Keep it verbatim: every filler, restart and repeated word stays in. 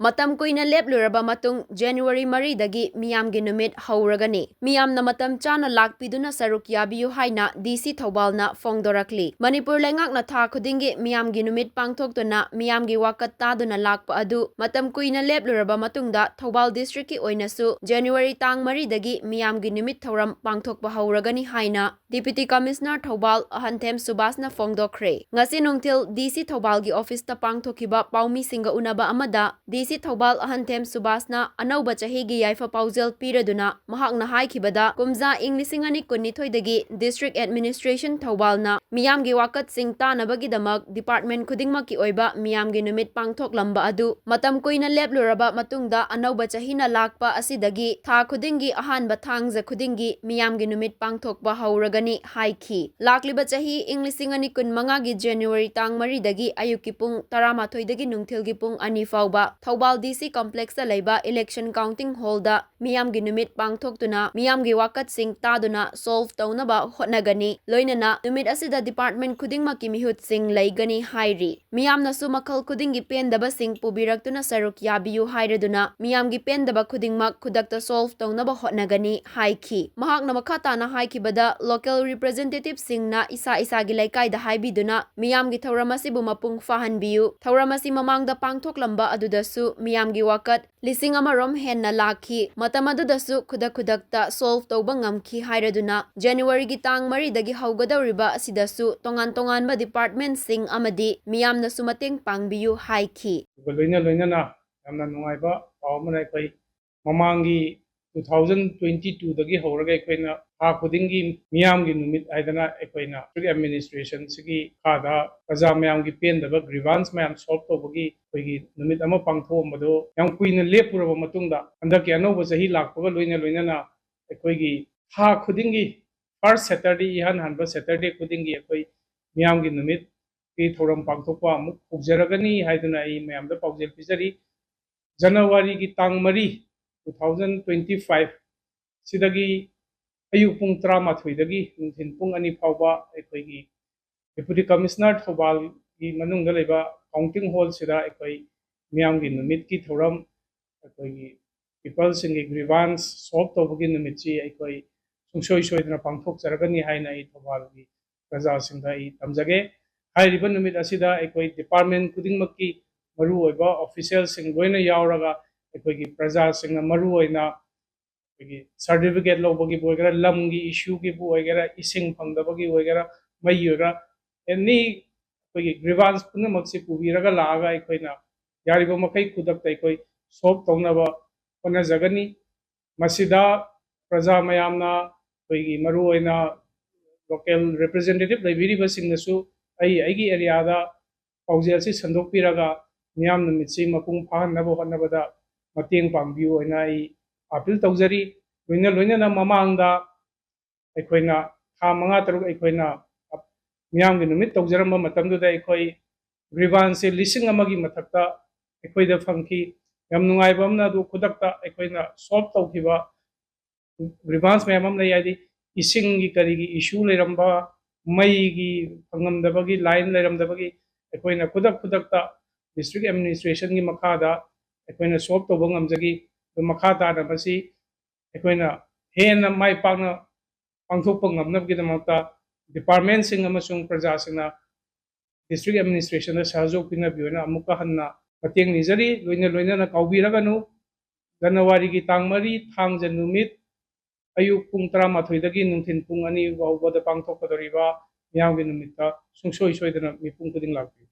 ꯃꯇꯝ ꯀꯨꯏꯅ ꯂꯦꯞꯂꯨꯔꯕ ꯃꯇꯨꯡ January ꯃꯔꯤꯗꯒꯤ ꯃꯤꯌꯥꯝꯒꯤ ꯅꯨꯃꯤꯠ ꯍꯧꯔꯒꯅꯤ꯫ ꯃꯤꯌꯥꯝꯅ ꯃꯇꯝ ꯆꯥꯅ ꯂꯥꯛꯄꯤꯗꯨꯅ ꯁꯔꯨꯛ ꯌꯥꯕꯤꯌꯨ ꯍꯥꯏꯅ D C ꯊꯧꯕꯥꯜꯅ ꯐꯣꯡꯗꯣꯔꯛꯂꯤ꯫ ꯃꯅꯤꯄꯨꯔ ꯂꯩꯉꯥꯛꯅ ꯊꯥ ꯈꯨꯗꯤꯡꯒꯤ ꯃꯤꯌꯥꯝꯒꯤ ꯅꯨꯃꯤꯠ ꯄꯥꯡꯊꯣꯛꯇꯨꯅ ꯃꯤꯌꯥꯝꯒꯤ ꯋꯥꯀꯠ ꯇꯥꯗꯨꯅ ꯂꯥꯛꯄ ꯑꯗꯨ ꯃꯇꯝ ꯀꯨꯏꯅ ꯂꯦꯞꯂꯨꯔꯕ ꯃꯇꯨꯡꯗ ꯊꯧꯕꯥꯜ district ꯀꯤ ꯑꯣꯏꯅꯁꯨ January ꯇꯥꯡ ꯃꯔꯤꯗꯒꯤ ꯃꯤꯌꯥꯝꯒꯤ ꯅꯨꯃꯤꯠ ꯊꯧꯔꯝ ꯄꯥꯡꯊꯣꯛꯄ ꯍꯧꯔꯒꯅꯤ ꯍꯥꯏꯅ Deputy Commissioner ꯊꯧꯕꯥꯜ ꯑꯍꯟꯊꯦꯝ ꯁꯨꯕꯥꯁꯅ ꯐꯣꯡꯗꯣꯛꯈ꯭ꯔꯦ꯫ ꯉꯁꯤ ꯅꯨꯡꯊꯤꯜ D C ꯊꯧꯕꯥꯜꯒꯤ office ꯇ ꯄꯥꯡꯊꯣꯛꯈꯤꯕ ꯄꯥꯎꯃꯤꯁꯤꯡꯒ ꯎꯅꯕ ꯑꯃꯗ D C ꯊꯧꯕꯥꯜ ꯑꯍꯟꯊꯦꯝ ꯁꯨꯕꯥꯁꯅ ꯑꯅꯧꯕ ꯆꯍꯤꯒꯤ ꯌꯥꯏꯐ ꯄꯥꯎꯖꯦꯜ ꯄꯤꯔꯗꯨꯅ ꯃꯍꯥꯛꯅ ꯍꯥꯏꯈꯤꯕꯗ, ꯀꯨꯝꯖꯥ ꯏꯪ ꯂꯤꯁꯤꯡ ꯑꯅꯤ ꯀꯨꯟꯅꯤꯊꯣꯏꯗꯒꯤ district administration ꯊꯧꯕꯥꯜꯅ ꯃꯤꯌꯥꯝꯒꯤ ꯋꯥꯀꯠꯁꯤꯡ ꯇꯥꯅꯕꯒꯤꯗꯃꯛ department ꯈꯨꯗꯤꯡꯃꯛꯀꯤ ꯑꯣꯏꯕ ꯃꯤꯌꯥꯝꯒꯤ ꯅꯨꯃꯤꯠ ꯄꯥꯡꯊꯣꯛꯂꯝꯕ ꯑꯗꯨ ꯃꯇꯝ ꯀꯨꯏꯅ ꯂꯦꯞꯂꯨꯔꯕ ꯃꯇꯨꯡꯗ ꯑꯅꯧꯕ ꯆꯍꯤꯅ ꯂꯥꯛꯄ ꯑꯁꯤꯗꯒꯤ ꯊꯥ ꯈꯨꯗꯤꯡꯒꯤ ꯑꯍꯥꯟꯕ ꯊꯥꯡꯖ ꯈꯨꯗꯤꯡꯒꯤ ꯃꯤꯌꯥꯝꯒꯤ ꯅꯨꯃꯤꯠ ꯄꯥꯡꯊꯣꯛꯄ ꯍꯧꯔꯒꯅꯤ ꯍꯥꯏꯈꯤ꯫ ꯂꯥꯛꯂꯤꯕ ꯆꯍꯤ ꯏꯪ ꯂꯤꯁꯤꯡ ꯑꯅꯤ ꯀꯨꯟꯃꯉꯥꯒꯤ January ꯇꯥꯡ ꯃꯔꯤꯗꯒꯤ ꯑꯌꯨꯛꯀꯤ ꯄꯨꯡ ꯇꯔꯥꯃꯥꯊꯣꯏꯗꯒꯤ ꯅꯨꯡꯊꯤꯜꯒꯤ ꯄꯨꯡ ꯑꯅꯤ ꯐꯥꯎꯕ ꯊꯧꯕꯥꯜ D C complex ꯇ ꯂꯩꯕ election counting hall ꯗ ꯃꯤꯌꯥꯝꯒꯤ ꯅꯨꯃꯤꯠ ꯄꯥꯡꯊꯣꯛꯇꯨꯅ ꯃꯤꯌꯥꯝꯒꯤ ꯋꯥꯀꯠꯁꯤꯡ ꯇꯥꯗꯨꯅ solve ꯇꯧꯅꯕ ꯍꯣꯠꯅꯒꯅꯤ꯫ ꯂꯣꯏꯅꯅ ꯅꯨꯃꯤꯠ ꯑꯁꯤꯗ department ꯈꯨꯗꯤꯡꯃꯛꯀꯤ ꯃꯤꯍꯨꯠꯁꯤꯡ ꯂꯩꯒꯅꯤ ꯍꯥꯏꯔꯤ꯫ ꯃꯤꯌꯥꯝꯅꯁꯨ ꯃꯈꯜ ꯈꯨꯗꯤꯡꯒꯤ ꯄꯦꯟꯗꯕꯁꯤꯡ ꯄꯨꯕꯤꯔꯛꯇꯨꯅ ꯁꯔꯨꯛ ꯌꯥꯕꯤꯌꯨ ꯍꯥꯏꯔꯗꯨꯅ ꯃꯤꯌꯥꯝꯒꯤ ꯄꯦꯟꯗꯕ ꯈꯨꯗꯤꯡꯃꯛ ꯈꯨꯗꯛꯇ solve ꯇꯧꯅꯕ ꯍꯣꯠꯅꯒꯅꯤ ꯍꯥꯏꯈꯤ꯫ ꯃꯍꯥꯛꯅ ꯃꯈꯥ ꯇꯥꯅ ꯍꯥꯏꯈꯤꯕꯗ, local representative ꯁꯤꯡꯅ ꯏꯁꯥ ꯏꯁꯥꯒꯤ ꯂꯩꯀꯥꯏꯗ ꯍꯥꯏꯕꯤꯗꯨꯅ ꯃꯤꯌꯥꯝꯒꯤ ꯊꯧꯔꯝ ꯑꯁꯤꯕꯨ ꯃꯄꯨꯡ ꯐꯥꯍꯟꯕꯤꯌꯨ꯫ ꯊꯧꯔꯝ ꯑꯁꯤ ꯃꯃꯥꯡꯗ ꯄꯥꯡꯊꯣꯛꯂꯝꯕ ꯑꯗꯨꯗꯁꯨ ꯃꯤꯌꯥꯝꯒꯤ ꯋꯥꯀꯠ ꯂꯤꯁꯤꯡ ꯑꯃꯔꯣꯝ ꯍꯦꯟꯅ ꯂꯥꯛꯈꯤ꯫ ꯃꯇꯝ ꯑꯗꯨꯗꯁꯨ ꯈꯨꯗꯛ ꯈꯨꯗꯛꯇ solve ꯇꯧꯕ ꯉꯝꯈꯤ ꯍꯥꯏꯔꯗꯨꯅ January ꯒꯤ ꯇꯥꯡ ꯃꯔꯤꯗꯒꯤ ꯍꯧꯒꯗꯧꯔꯤꯕ ꯑꯁꯤꯗꯁꯨ ꯇꯣꯉꯥꯟ ꯇꯣꯉꯥꯟꯕ department ꯁꯤꯡ ꯑꯃꯗꯤ ꯃꯤꯌꯥꯝꯅꯁꯨ ꯃꯇꯦꯡ ꯄꯥꯡꯕꯤꯌꯨ ꯍꯥꯏꯈꯤ꯫ ꯑꯗꯨꯒ ꯂꯣꯏꯅ ꯂꯣꯏꯅꯅ ꯌꯥꯝꯅ ꯅꯨꯡꯉꯥꯏꯕ ꯄꯥꯎ ꯑꯃꯅ, ꯑꯩꯈꯣꯏ ꯃꯃꯥꯡꯒꯤ two thousand twenty two ꯗꯒꯤ ꯍꯧꯔꯒ ꯑꯩꯈꯣꯏꯅ ꯊꯥ ꯈꯨꯗꯤꯡꯒꯤ ꯃꯤꯌꯥꯝꯒꯤ ꯅꯨꯃꯤꯠ ꯍꯥꯏꯗꯅ ꯑꯩꯈꯣꯏꯅ district administration ꯁꯤꯒꯤ ꯃꯈꯥꯗ ꯄ꯭ꯔꯖꯥ ꯃꯌꯥꯝꯒꯤ ꯄꯦꯟꯗꯕ grievance ꯃꯌꯥꯝ solve ꯇꯧꯕꯒꯤ ꯑꯩꯈꯣꯏꯒꯤ ꯅꯨꯃꯤꯠ ꯑꯃ ꯄꯥꯡꯊꯣꯛꯑꯝꯕꯗꯣ ꯌꯥꯝ ꯀꯨꯏꯅ ꯂꯦꯞꯄꯨꯔꯕ ꯃꯇꯨꯡꯗ ꯍꯟꯗꯛꯀꯤ ꯑꯅꯧꯕ ꯆꯍꯤ ꯂꯥꯛꯄꯒ ꯂꯣꯏꯅ ꯂꯣꯏꯅꯅ ꯑꯩꯈꯣꯏꯒꯤ ꯊꯥ ꯈꯨꯗꯤꯡꯒꯤ first Saturday, ꯏꯍꯥꯟ ꯍꯥꯟꯕ Saturday ꯈꯨꯗꯤꯡꯒꯤ ꯑꯩꯈꯣꯏ ꯃꯤꯌꯥꯝꯒꯤ ꯅꯨꯃꯤꯠꯀꯤ ꯊꯧꯔꯝ ꯄꯥꯡꯊꯣꯛꯄ ꯑꯃꯨꯛ ꯍꯧꯖꯔꯒꯅꯤ ꯍꯥꯏꯗꯨꯅ ꯑꯩ ꯃꯌꯥꯝꯗ ꯄꯥꯎꯖꯦꯜ ꯄꯤꯖꯔꯤ꯫ January ꯒꯤ ꯇꯥꯡ ꯃꯔꯤ, two thousand twenty five ꯁꯤꯗꯒꯤ ꯑꯌꯨꯛ ꯄꯨꯡ ꯇꯔꯥꯃꯥꯊꯣꯏꯗꯒꯤ ꯅꯨꯡꯊꯤꯜ ꯄꯨꯡ ꯑꯅꯤ ꯐꯥꯎꯕ ꯑꯩꯈꯣꯏꯒꯤ Deputy Commissioner ꯊꯧꯕꯥꯜꯒꯤ ꯃꯅꯨꯡꯗ ꯂꯩꯕ counting hall ꯁꯤꯗ ꯑꯩꯈꯣꯏ ꯃꯤꯌꯥꯝꯒꯤ ꯅꯨꯃꯤꯠꯀꯤ ꯊꯧꯔꯝ, ꯑꯩꯈꯣꯏꯒꯤ ꯄꯤꯄꯜꯁꯤꯡꯒꯤ ꯒ꯭ꯔꯤꯚꯥꯟꯁ ꯁꯣꯜꯕ ꯇꯧꯕꯒꯤ ꯅꯨꯃꯤꯠꯁꯤ ꯑꯩꯈꯣꯏ ꯁꯨꯡꯁꯣꯏ ꯁꯣꯏꯗꯅ ꯄꯥꯡꯊꯣꯛꯆꯔꯒꯅꯤ ꯍꯥꯏꯅ ꯑꯩ ꯊꯧꯕꯥꯜꯒꯤ ꯄ꯭ꯔꯖꯥꯁꯤꯡꯗ ꯑꯩ ꯊꯝꯖꯒꯦ꯫ ꯍꯥꯏꯔꯤꯕ ꯅꯨꯃꯤꯠ ꯑꯁꯤꯗ ꯑꯩꯈꯣꯏ ꯗꯤꯄꯥꯔꯠꯃꯦꯟ ꯈꯨꯗꯤꯡꯃꯛꯀꯤ ꯃꯔꯨꯑꯣꯏꯕ ꯑꯣꯐꯤꯁꯤꯌꯦꯜꯁꯤꯡ ꯂꯣꯏꯅ ꯌꯥꯎꯔꯒ ꯑꯩꯈꯣꯏꯒꯤ ꯄ꯭ꯔꯖꯥꯁꯤꯡꯅ ꯃꯔꯨꯑꯣꯏꯅ ꯑꯩꯈꯣꯏꯒꯤ ꯁꯥꯔꯇꯤꯐꯤꯀꯦꯠ ꯂꯧꯕꯒꯤꯕꯨ ꯑꯣꯏꯒꯦꯔꯥ, ꯂꯝꯒꯤ ꯏꯁꯨꯒꯤꯕꯨ ꯑꯣꯏꯒꯦꯔꯥ, ꯏꯁꯤꯡ ꯐꯪꯗꯕꯒꯤ ꯑꯣꯏꯒꯦꯔꯥ, ꯃꯩ ꯑꯣꯏꯒꯦꯔꯥ, ꯑꯦꯅꯤ ꯑꯩꯈꯣꯏꯒꯤ ꯒ꯭ꯔꯤꯚꯥꯟꯁ ꯄꯨꯝꯅꯃꯛꯁꯤ ꯄꯨꯕꯤꯔꯒ ꯂꯥꯛꯑꯒ ꯑꯩꯈꯣꯏꯅ ꯌꯥꯔꯤꯕ ꯃꯈꯩ ꯈꯨꯗꯛꯇ ꯑꯩꯈꯣꯏ ꯁꯣꯜꯕ ꯇꯧꯅꯕ ꯍꯣꯠꯅꯖꯒꯅꯤ꯫ ꯃꯁꯤꯗ ꯄ꯭ꯔꯖꯥ ꯃꯌꯥꯝꯅ, ꯑꯩꯈꯣꯏꯒꯤ ꯃꯔꯨꯑꯣꯏꯅ ꯂꯣꯀꯦꯜ ꯔꯤꯄ꯭ꯔꯖꯦꯟꯇꯦꯇꯤꯞ ꯂꯩꯕꯤꯔꯤꯕꯁꯤꯡꯅꯁꯨ ꯑꯩ ꯑꯩꯒꯤ ꯑꯦꯔꯤꯌꯥꯗ ꯄꯥꯎꯖꯦꯜ ꯑꯁꯤ ꯁꯟꯗꯣꯛꯄꯤꯔꯒ ꯃꯤꯌꯥꯝ ꯅꯨꯃꯤꯠꯁꯤ ꯃꯄꯨꯡ ꯐꯥꯍꯟꯅꯕ ꯍꯣꯠꯅꯕꯗ ꯃꯇꯦꯡ ꯄꯥꯡꯕꯤꯌꯨ ꯍꯥꯏꯅ ꯑꯩ ꯑꯄꯤꯜ ꯇꯧꯖꯔꯤ꯫ ꯂꯣꯏꯅ ꯂꯣꯏꯅꯅ ꯃꯃꯥꯡꯗ ꯑꯩꯈꯣꯏꯅ ꯊꯥ ꯃꯉꯥ ꯇꯔꯨꯛ ꯑꯩꯈꯣꯏꯅ ꯃꯤꯌꯥꯝꯒꯤ ꯅꯨꯃꯤꯠ ꯇꯧꯖꯔꯝꯕ ꯃꯇꯝꯗꯨꯗ ꯑꯩꯈꯣꯏ ꯒ꯭ꯔꯤꯚꯥꯟꯁꯁꯦ ꯂꯤꯁꯤꯡ ꯑꯃꯒꯤ ꯃꯊꯛꯇ ꯑꯩꯈꯣꯏꯗ ꯐꯪꯈꯤ꯫ ꯌꯥꯝ ꯅꯨꯡꯉꯥꯏꯕ ꯑꯃꯅ, ꯑꯗꯨ ꯈꯨꯗꯛꯇ ꯑꯩꯈꯣꯏꯅ ꯁꯣꯜꯕ ꯇꯧꯈꯤꯕ ꯒ꯭ꯔꯤꯚꯥꯟꯁ ꯃꯌꯥꯝ ꯑꯃ ꯂꯩ, ꯍꯥꯏꯗꯤ ꯏꯁꯤꯡꯒꯤ ꯀꯔꯤꯒꯤ ꯏꯁꯨ ꯂꯩꯔꯝꯕ, ꯃꯩꯒꯤ ꯐꯪꯉꯝꯗꯕꯒꯤ, ꯂꯥꯏꯟ ꯂꯩꯔꯝꯗꯕꯒꯤ ꯑꯩꯈꯣꯏꯅ ꯈꯨꯗꯛ ꯈꯨꯗꯛꯇ ꯗꯤꯁꯇ꯭ꯔꯤꯛ ꯑꯦꯗꯃꯤꯅꯤꯁꯇ꯭ꯔꯦꯁꯟꯒꯤ ꯃꯈꯥꯗ ꯑꯩꯈꯣꯏꯅ ꯁꯣꯜꯕ ꯇꯧꯕ ꯉꯝꯖꯈꯤ꯫ ꯑꯗꯨ ꯃꯈꯥ ꯇꯥꯅ ꯃꯁꯤ ꯑꯩꯈꯣꯏꯅ ꯍꯦꯟꯅ ꯃꯥꯏ ꯄꯥꯛꯅ ꯄꯥꯡꯊꯣꯛꯄ ꯉꯝꯅꯕꯒꯤꯗꯃꯛꯇ ꯗꯤꯄꯥꯔꯠꯃꯦꯟꯁꯤꯡ ꯑꯃꯁꯨꯡ ꯄ꯭ꯔꯖꯥꯁꯤꯡꯅ ꯗꯤꯁꯇ꯭ꯔꯤꯛ ꯑꯦꯗꯃꯤꯅꯤꯁꯇ꯭ꯔꯦꯁꯟꯗ ꯁꯍꯌꯣꯒ ꯄꯤꯅꯕꯤꯌꯨ ꯍꯥꯏꯅ ꯑꯃꯨꯛꯀ ꯍꯟꯅ ꯃꯇꯦꯡ ꯅꯤꯖꯔꯤ꯫ ꯂꯣꯏꯅ ꯂꯣꯏꯅꯅ ꯀꯥꯎꯕꯤꯔꯒꯅꯨ, ꯖꯅꯋꯥꯔꯤꯒꯤ ꯇꯥꯡ ꯃꯔꯤ, ꯊꯥꯡꯖ ꯅꯨꯃꯤꯠ, ꯑꯌꯨꯛ ꯄꯨꯡ ꯇꯔꯥꯃꯥꯊꯣꯏꯗꯒꯤ ꯅꯨꯡꯊꯤꯜ ꯄꯨꯡ ꯑꯅꯤ ꯐꯥꯎꯕꯗ ꯄꯥꯡꯊꯣꯛꯀꯗꯧꯔꯤꯕ ꯃꯤꯌꯥꯝꯒꯤ ꯅꯨꯃꯤꯠꯇ ꯁꯨꯡꯁꯣꯏ ꯁꯣꯏꯗꯅ ꯃꯤꯄꯨꯝ ꯈꯨꯗꯤꯡ ꯂꯥꯛꯄꯤꯌꯨ꯫